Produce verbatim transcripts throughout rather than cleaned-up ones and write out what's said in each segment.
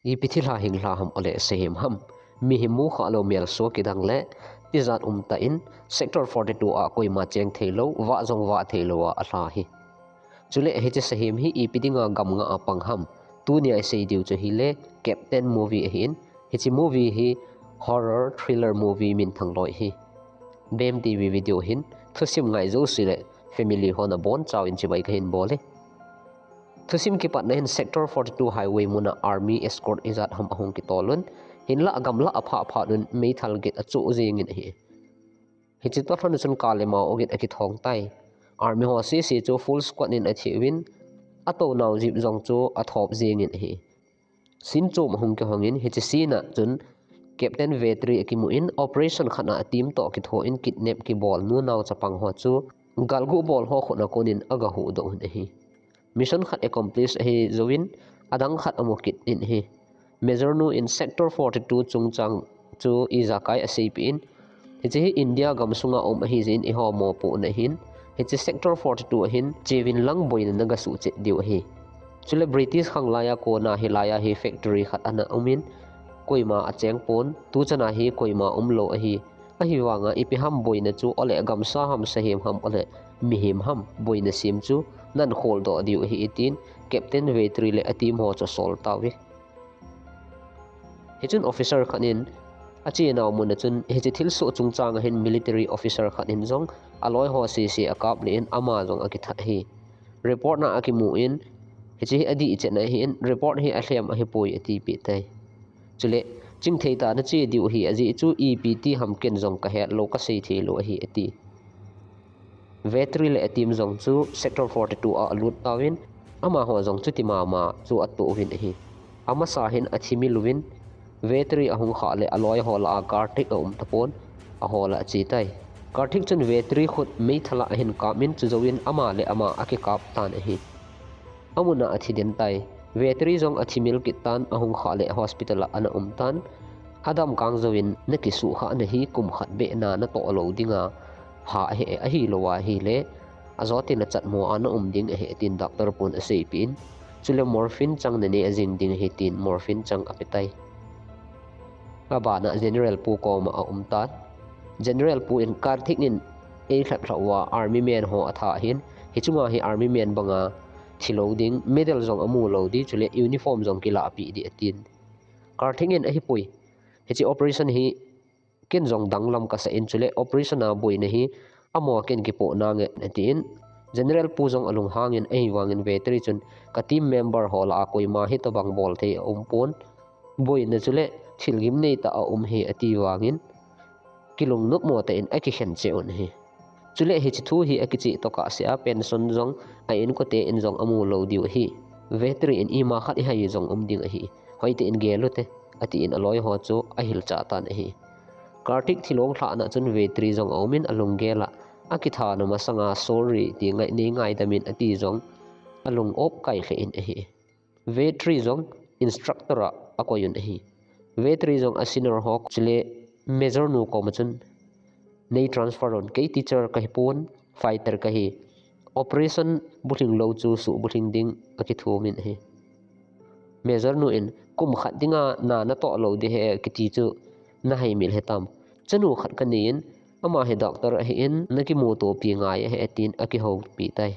Ipi thilha hinglha ham ole sahem ham. Mihem mu kha lo mel so kidang le tijat um ta in Sector forty-two a koima cheng thei lo, vah jong vah thei lo a alha hi. Chule hiche sahem hi ipi dinga gam nga a pang ham. Tunia isei diu chu hile Captain movie ahin. Hiche movie hi horror thriller movie minthang loi hi. B M T V video hin thusim ngai jouse le family hon abon chauvin chibai kahin bol e. Thusim kipatna hin Sector forty-two highway muna army escort ijat ham ahung kitol un. Hinlah gamlah apha phat un meithal git achu jingin ahi. Hiche toh lhon chun kal le mao git akithong tai. Army ho sese chu full squad in athi uvin, atou nau jeep jong chu athop jingin ahi. Scene chom ahung kihongin hiche scene a chun Captain Vetri akimu in operation khat a team toh kitho in kidnap kibol nunao chapang ho chu galgu bol ho khut a konin agahuhdoh un ahi. Mission khat accomplish ahi jouvin adang khat amu kit in ahi. Major nu in Sector forty-two chungchang chu ijakai aseipeh in, hiche hi India gamsunga um ahi jeh in eiho mopohna ahin, hiche Sector forty-two a hin cheuvin lang boina nagasuh chet diu ahi. Chule British khanglai a kona hilai a hi factory khat ana umin, koima acheng pon, tuchan a hi koima umlou ahi. Ahivanga ipi ham boina chu ole gamsa ham sahem ham ole mihem ham boina sem chu nahin kholdoh diu ahi, tin Captain Vetri le a team ho chu asol tauve. Hichun officer khat in achenau mun a chun hiche thilsoh chungchang a hin military officer khat in jong aloi ho sese akap le in ama jong akithat ahi. Report na akimu in hiche hi adih chetna ahin report hi alhem ahipoi atipeh tai. Chule chingthei tah a nache diu ahi ajeh chu ipi ti ham ken jong kahet lou kasei thei lou ahi ati. Vetri le a team jong chu Sector forty-two a alut tauvin, amaho jong chuti mama chu atoh uvin ahi. Amasa hin athimil uvin, Vetri ahung khah le aloi ho lah a Karthik aum tapon, aho lah ache tai. Karthik chun Vetri khut meithal a ahin kap in chujouvin ama le ama akikap tan ahi. Amun a athi den tai. Vetri jong athimil kit tan ahung khah le hospital a ana um tan. Adam kang jouvin nakisuhkhahna hi kum khat beh na natoh lou dinga pha ahi, ahilou ahile ajotin achatmo a naum ding ahi tin doctor pun aseipeh in. Chule morphine chang naneh jing ding ahi tin morphine chang ape tai. Abana General pu koma aum tan. General pu in Karthik in eilhep lhah uva army man ho atha ahin, hichunga hi army man banga thilou ding, medal jong amu lou ding, chule uniform jong kilahpeh ding atin. Karthik in ahipoi. Hiche operation hi ken jong danglam kasah in chule operation a boina hi amaho ken kipoh nange atin. General pu jong alunghangin ahivangin Vetri chun ka team member ho lah a koima hitobang bol thei aum pon. Boina chule thil gimnei tah aum hi ati vangin kilungnop mo tah in akikhen cheh un ahi. Chule hiche thu hi akicheh tokah sea pension jong a inkote in jong amu lou diu ahi. Vetri in ima khat ihai jong um ding ahi. Hoitah in gel ute, atin aloi ho chu ahilchah tan ahi. Karthik thilong lhahna chun Vetri jong aumin alunggel a, akithana masanga sorry ti ngai, nei ngaidam in ati jong alung op kai lheh in ahi. Vetri jong instructor a akoi un ahi. Vetri jong a senior ho chule Major nu koma chun nei transfer un, kei teacher kahi pon, fighter kahi. Operation bulhing lou chu suhbulhing ding akithum in ahi. Major nu in kum khat dinga na natoh lou ding ahi kiti chu nahaimil hitam. Chanu khat kanei in, ama hi doctor ahin, nakimuto pi ngai ahi atin akihoupi tai.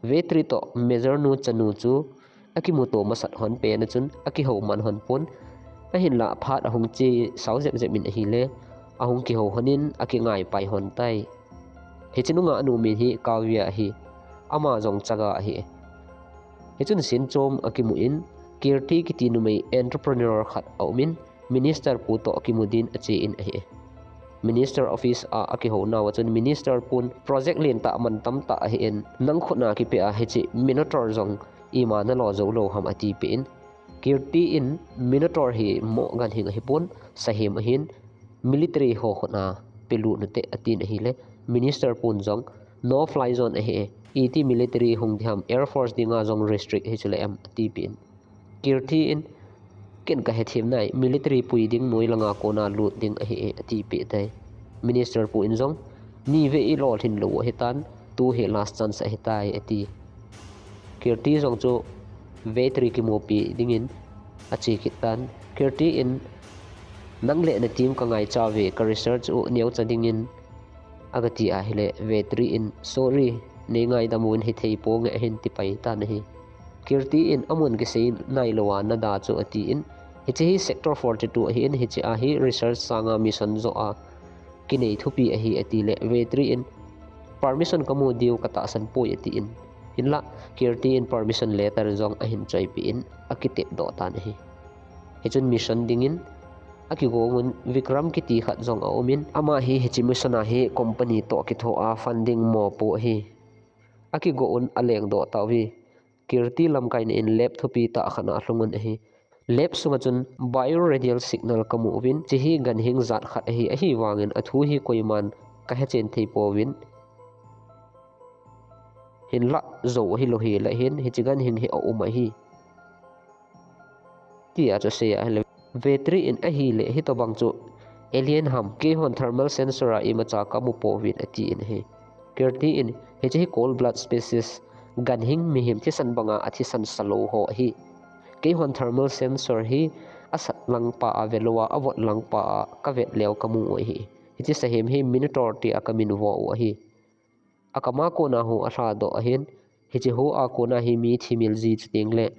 Vetri toh Major nu chanu chu akimuto masat hon pen a chun akihou man hon pon. Ahinlah phat ahung che sao jep jep in ahile, ahung kihou hon in akingai pai hon tai. Hiche nunga anu min hi Kavya ahi, ama jong chaga ahi. Hichun scene chom akimu in, Kirti kiti numei entrepreneur khat aumin, Minister pu toh kimu din ache in ahi. Minister office a akihou nauva chun Minister pun project lentah mantam tah ahin, nang khutna kipeh a hiche Minotaur jong ima nalo jou lou ham atipeh in, Kirti in Minotaur hi moh ganhing ahipon, sahem ahin, military ho khutna pelut ute atin ahile, Minister pun jong no fly zone ahi, iti military hung ding ham, Air Force dinga jong restrict ahi chule em atipeh in. Kirti in, ken kahethem nai, military pui ding noi langa kona lut ding ahi e, atipeh tai. Minister pu in jong, nivei ilolhin lou ahitan, tu hi last chance ahitai, ati. Kirti jong chu Vetri kimupi dingin ache kit tan. Kirti in, "Nang le na team ka ngaicha uve, ka research u neocha dingin," aga ti ahile, Vetri in, "Sorry, nei ngaidam uvin, hithei ponge," ahin tipai tan ahi. Kirti in, "Amun kisei nailou a nada chu," atin, "Hiche hi Sector forty-two ahin, hiche a hi research sanga mission jo a kinei thupi ahi," atile, Vetri in, "Permission kamu diu katahsan poi," atin. Hinla, Kirti in permission letter jong ahin choipeh in, akitep doh tan ahi. Hichun mission dingin, akigong un Vikram kiti khat jong aumin, ama hi hiche mission a hi company toh kithoa funding mopo ahi. Akigo un aleng doh tauve. Kirti lamkaina in lab thupi tah khat a alhung un ahi. Lab sunga chun bioradial signal kamu uvin, hiche hi ganhing jat khat ahi, ahivangin athu hi koiman kahechen thei pouvin. Hinlah jou hilou hile hin, hiche ganhing hi aum ahi, tia chu asei ahile, Vetri in, "Ahile hitobang chu alien ham, keihon thermal sensor a imacha kamu pouvin," atin ahi. Kirti in, "Hiche hi cold blood species, ganhing, mihem thisan banga athisan salou ho ahi. Keihon thermal sensor hi asat lang pa a velou a, avot lang pa a kavet leu kamu u ahi. Hiche sahem hi Minotaur tia kamin vo u ahi. Akam a kona hu alha doh ahin, hiche hu a kona hi mi thimil ji chu tengle,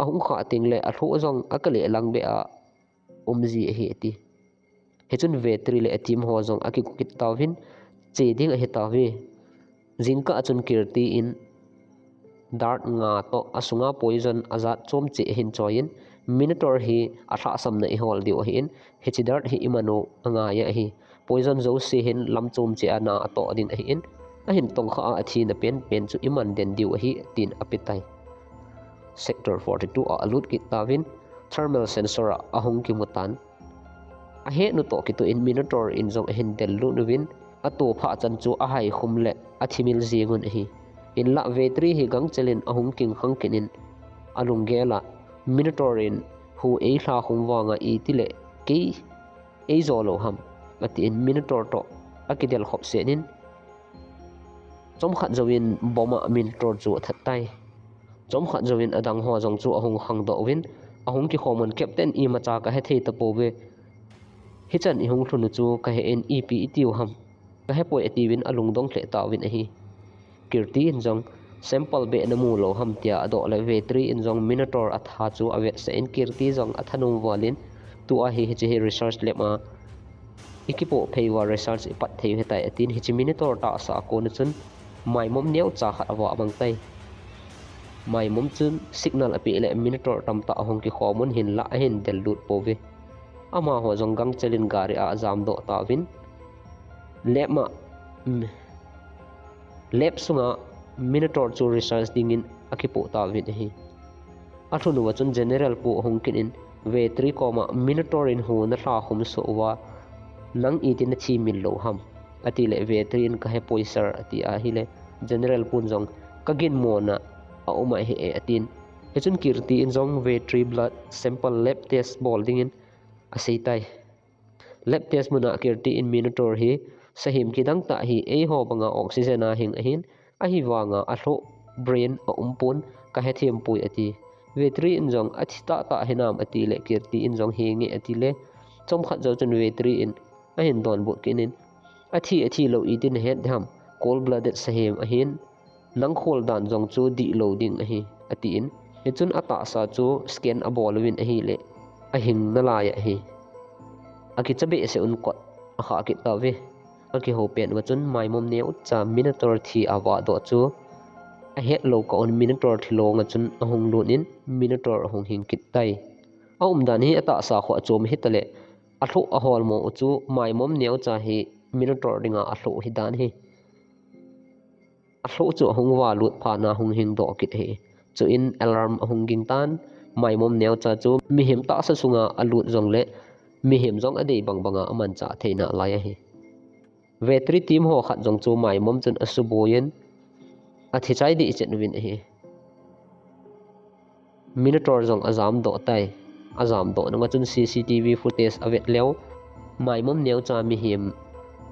ahung khah tengle, alhoh jong akaleh lang beh a um ji ahi," ati. Hichun Vetri le a team ho jong akigo kit tauvin, che ding ahi tauve. Jingkah a chun Kirti in dart nga toh asunga poison ajat chom cheh ahin choiyin, "Minotaur hi alhahsamna ihol diu ahin, hiche dart hi iman u angai ahi. Poison jouse hin lam chom cheh a na atoh ding ahin, ahin tongkha a athina penpen chu iman den diu ahi," tin apetai. Sector forty-two a alut kit tauvin, thermal sensor a ahung kimu tan. Ahet nu toh kitoh in Minotaur in jong ahin del lut uvin, atoh phat chan chu ahaikhum le athimil jeng un ahi. Hinlah Vetri hi gangchel in ahung kingkhang kit in, alunggel a, "Minotaur in hu eilha khum vanga itile kei eijo lou ham?" atin, Minotaur toh akidel khop sen in, chomkhat jouvin bomb a Minotaur chu athat tai. Chomkhat jouvin adang ho jong chu ahung khangdoh uvin, ahung kikhom un, "Captain, imacha kahethei tapouve. Hichan ihung lhun u chu kahe in, ipi itiu ham? Kahepoi," atiuvin alungdong lheh tauvin ahi. Kirti in jong, "Sample beh namu lou ham?" tia adoh le, Vetri in jong Minotaur atha chu avetsah in, Kirti jong athanom val in, "Tua hi hiche hi research lab a ikipoh phei uva research ipat thei u ahitai," atin, hiche Minotaur tahsa a kona chun maimom neocha khat avah mang tai. Maimom chun signal apeh le Minotaur tamtah ahung kikhom un, hinlah ahin del lut pouve. Amaho jong gangchel in gari a ajam doh tauvin, lab ma, mm, lab sunga Minotaur chu research dingin akipoh tauvin ahi. Alhun uva chun General pu ahung kit in, Vetri koma, "Minotaur in hu nalha khum soh uva, nang iti nathimil lou ham?" atile, Vetri in, "Kahepoi, sir," ati ahile, General pun jong, "Kaginmo na aum ahi e," atin. Hichun Kirti in jong Vetri blood sample lab test bol dingin aseitai. Lab test muna Kirti in Minotaur hi sahem kidang tah ahi, eiho banga oxygen a hing ahin, ahivanga alhoh brain aumpon, kahethem poi ati. Vetri in jong, "Athi tahtah hinam?" atile, Kirti in jong, "Henge," atile, chomkhat jou chun Vetri in ahin donbut kit in, "Athi, athi lou iti nahet ding ham? Cold blooded sahem ahin, nang khol dan jong chu dihlou ding ahi," atin. Hichun atahsa chu scan abol uvin ahile, ahing nalai ahi. Akicha behseh un kot akhah kit tauve. Akiho pet uva chun maimom neocha Minotaur thi avah doh chu ahet lou kah un Minotaur thilong a chun ahung lut in Minotaur ahung hing kit tai. Aumdan hi atahsa khu achom hitale, alhoh aholmo u chu maimom neocha hi Minotaur dinga alhoh hidan hi. Alhoh chu ahung valut phat na ahung hing doh kit ahi. Chuin alarm ahung ging tan, maimom neocha chu mihem tahsa sunga alut jongle mihem jong adei bang banga amanchah thei nalai ahi. Vetri team ho khat jong chu maimom chun asuboi in athi chai deh chet uvin ahi. Minotaur jong ajam doh tai. Ajam doh nunga chun C C T V footage avet leu, maimom neocha mihem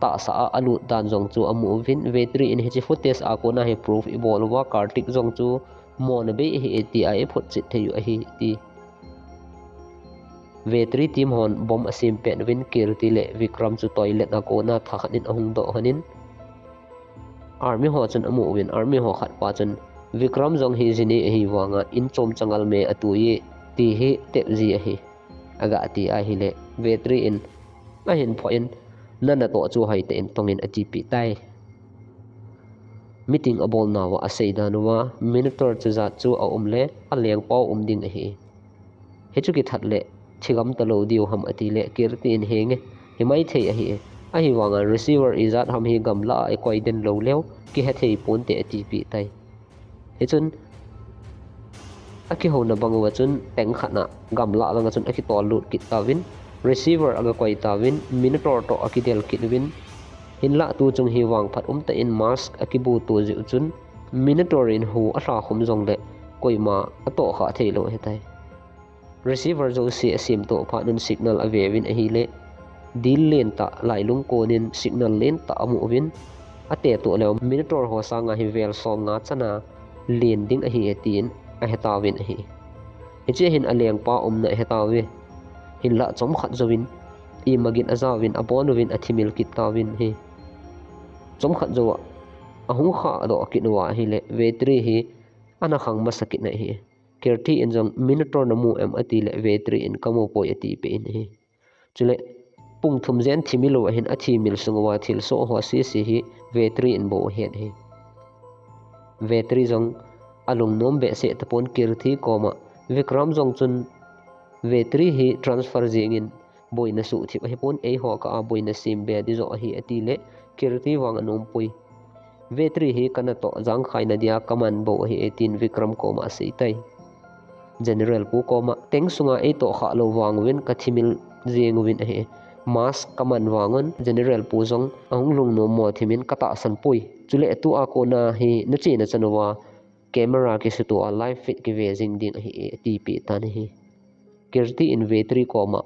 tahsa a alut dan jong chu amu uvin, Vetri in hiche footage a kona hi proof ibol uva, Kartik jong chu mona bei ahi e tia iphotchet thei u ahi ti. Vetri team hon bomb asem pet uvin Kirti le Vikram chu toilet a kona thakhat in ahung doh lhonin, army ho chun amu uvin, army ho khat pa chun Vikram jong hi jini ahi vanga in chom changal me atui e ti hi tep ji ahi, aga ti ahile Vetri in ahin phoh in, nana toh chu hoitah in tongin atipeh tai. Meeting abol nauva asei dan uva, Minotaur chu jat chu aum le alengpau um ding ahi. Hichu kithat le thigam talou diu ham ati le Kirti in, henge, himai thei ahi e. Ahivanga receiver ijat ham hi gamla a ikoi den lou leu kihe thei ponte atipeh tai. Hichun akihouna bang uva chun tank khat na gamla langa chun akitol lut kit tauvin, receiver aga koi tauvin, Minotaur toh akidel kit uvin, hinlah tu chung hi vangphat umtah in mask akibu to jeh u chun Minotaur in hu alha khum jongle koima atoh kha thei lou ahitai. Receiver jouse asemtoh phat un signal ave uvin ahile, dil lentah lailung konin signal lentah amu uvin, ate toh leu Minotaur ho sanga hi vel som nga chana len ding ahi e tin ahe tauvin ahi. Hiche hin alengpa umna ahe tauve. Hinlah chomkhat jouvin ima gin ajauvin abon uvin athimil kit tauvin ahi. Chomkhat jouva ahung khahdoh kit uva ahile Vetri hi ana khang masa kit na ahi. Kirti in jong, Minotaur namu em ati le Vetri in, kamu poi atipeh in ahi. Chule pung thum jen thimil uva hin athimil sung uva thilsoh ho sese hi Vetri in bou ahet ahi. Vetri jong alungnom behseh tapon Kirti koma, Vikram jong chun Vetri hi transfer jengin boina suhthip ahipon, eiho kah a boina sem be ding joh ahi ati le Kirti vang anom poi. Vetri hi kanatoh jangkhai na dia kaman bou ahi e tin Vikram koma asei tai. General pu koma, tank sunga eitoh khah lou vang uvin kathimil jeng uvin ahi. Mask kaman vang un General pu jong ahung lungnom mo thimin katahsan poi. Chule tua kona hi nachena chan uva camera kisuto a live feed kive jing ding ahi e atipeh tan ahi. Kirti in Vetri koma,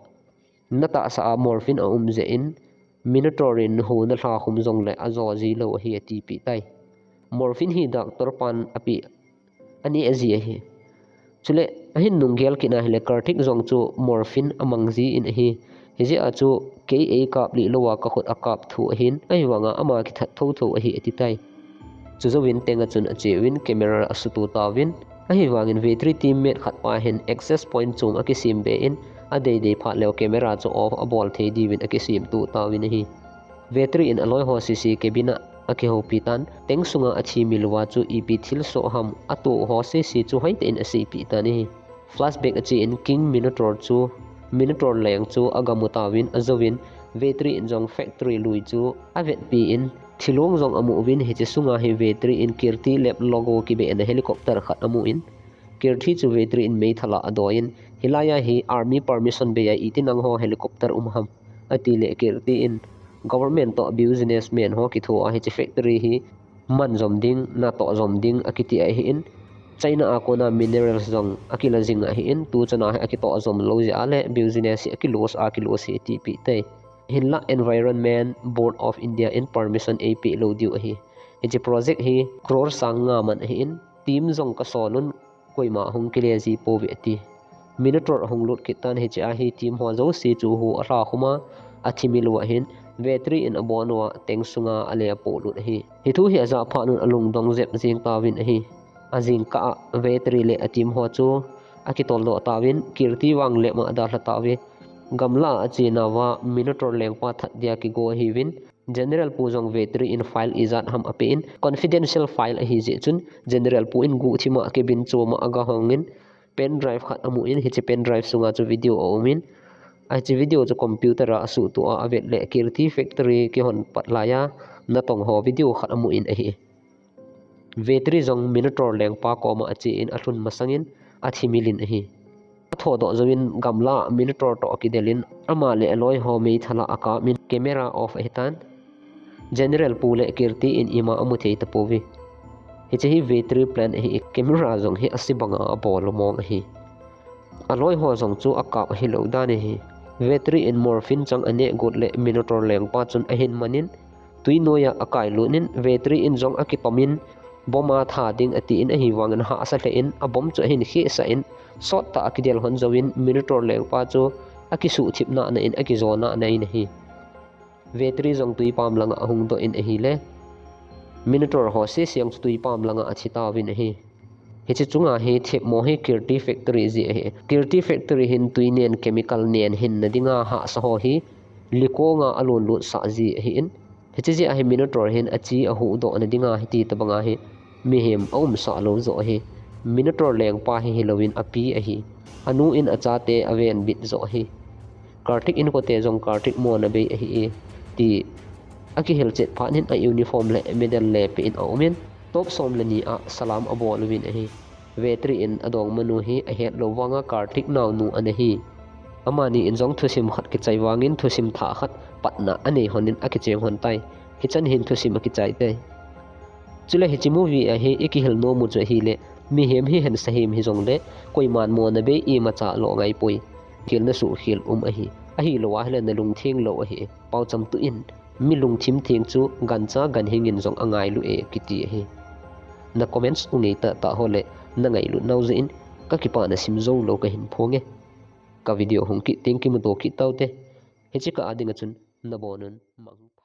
natahsa a morphine aum jeh in Minotaur in hu nalha khum jongle ajo ji lou ahi atipeh tai. Morphine hi doctor pan apeh aneh ji ahi. Chule ahin nunggel kit na hile Karthik jong chu morphine amang ji in ahi. Hijeh a chu kei eikap lih louva kakhut akap thu ahin, ahivanga ama kithat thotho ahi ati tai. Chujouvin tank a chun ache uvin camera asutu tauvin, ahivangin Vetri teammate khat pa hin access point chom akisem be in, adeidei phat leu camera chu off abol thei diuvin akisemto tauvin ahi. Vetri in aloi ho sese cabin a akihoupi tan, tank sunga athimil uva chu ipi thilsoh ham atoh ho sese chu hoitah in aseipeh tan ahi. Flashback ache in King Minotaur chu, Minotaur leng chu agamu tauvin ajouvin, Vetri in jong factory lui chu avetpi in, thilong jong amu uvin, hiche sunga hi Vetri in Kirti Lab logo kibehna helicopter khat amu in, Kirti chu Vetri in meithal a adoi in, hilai a hi army permission bei a iti nangho helicopter um ham ati le Kirti in, government toh businessman ho kitho a hiche factory hi man jom ding, natoh jom ding akiti ahin, China a kona minerals jong akila jing ahin, tuchan a hi akitoh jom lou jeh a le business hi aki lose a, aki lose hi atipeh tai. Hinlah Environment Board of India in permission eipeh lou diu ahi. Hiche project hi crore sang nga man ahin, team jong kasol un, koima hung kile ji pouve ati. Minotaur ahung lut kit tan, hiche a hi team ho jouse chu hu alha khum a, athimil uva hin, Vetri in abon uva tank sunga ale apolut ahi. Hiche thu hi ajah phat un alungdong jep jeng tauvin ahi. Ajingkah a Vetri le a team ho chu akitoldoh tauvin, Kirti vang lab a adalha tauve. Gamla a ache nauva Minotaur lengpa that dia kigo ahiuvin, General pu jong Vetri in file ijat ham ape in, confidential file ahi jeh chun General pu in guhthim a cabin chom a agahong in, pen drive khat amu in, hiche pen drive sunga chu video aum in, hiche video chu computer a asuhtoh a, avet le Kirti factory kihon pat lai a natong ho video khat amu in ahi. Vetri jong Minotaur lengpa koma ache in alhun masang in athimil in ahi. Athodoh jouvin gamla Minotaur toh akidel in ama le aloi ho meithal a akap in camera off ahitan. General pu le Kirti in ima amu thei tapouve. Hiche hi Vetri plan ahi, camera jong hi ase banga abol mong ahi. Aloi ho jong chu akap ahilou dan ahi. Vetri in morphine chang aneh got le Minotaur lengpa chun ahin man in, tui noiya akailut in, Vetri in jong akitom in, bomb atha ding ati in, ahivangin hahsa lheh in, abomb chu ahin khehsah in, sottah akidel hon jouvin, Minotaur lengpa chu Akisuhthip nana in, akijo nana in ahi. Vetri jong tuipam langa ahung doh in ahile, Minotaur ho seseng chu tuipam langa athi tauvin ahi. Hiche chunga hi themmo hi Kirti Factory jeh ahi. Kirti Factory hin tui nen, chemical nen hinna dinga hahsa ho hi likonga alon lut sah jeh ahin, hiche jeh a hi Minotaur hin achi ahuhdoh na dinga hiti tabanga hi mihem aumsah lou joh ahi. Minotaur lengpa hi hilouvin api ahi. Anu in achate avenbit joh ahi. Kartik inkote jong Kartik mona bei ahi e, ti akihil chet phat in a uniform le medal le pe in aumin, top som le ni a salam abol uvin ahi. Vetri in adongmanu hi ahet lou vanga Kartik naonu ana hi. Amani in jong thusim khat kichai vangin thusim thah khat patna anei lhonin akicheng lhon tai. Hichan hin thusim akichai tai. Chule hiche movie a hi ikihil nom u chu ahile, mihem hihen sahem hijongle, koiman mona bei imacha lo ngaipoi. Khel nasuh khel um ahi. Ahilou ahile nalungtheng lou ahi. Paocham tuh in, mi lungthim theng chu gancha ganhing in jong angailu e kiti ahi. Na comments u ngeitah tah ho le, nangailut nau jeh in, kakipana simjou lou kahin phonge. Ka video hung kit teng kimuto kit taute. Hiche kah a dinga chun nabonun mang.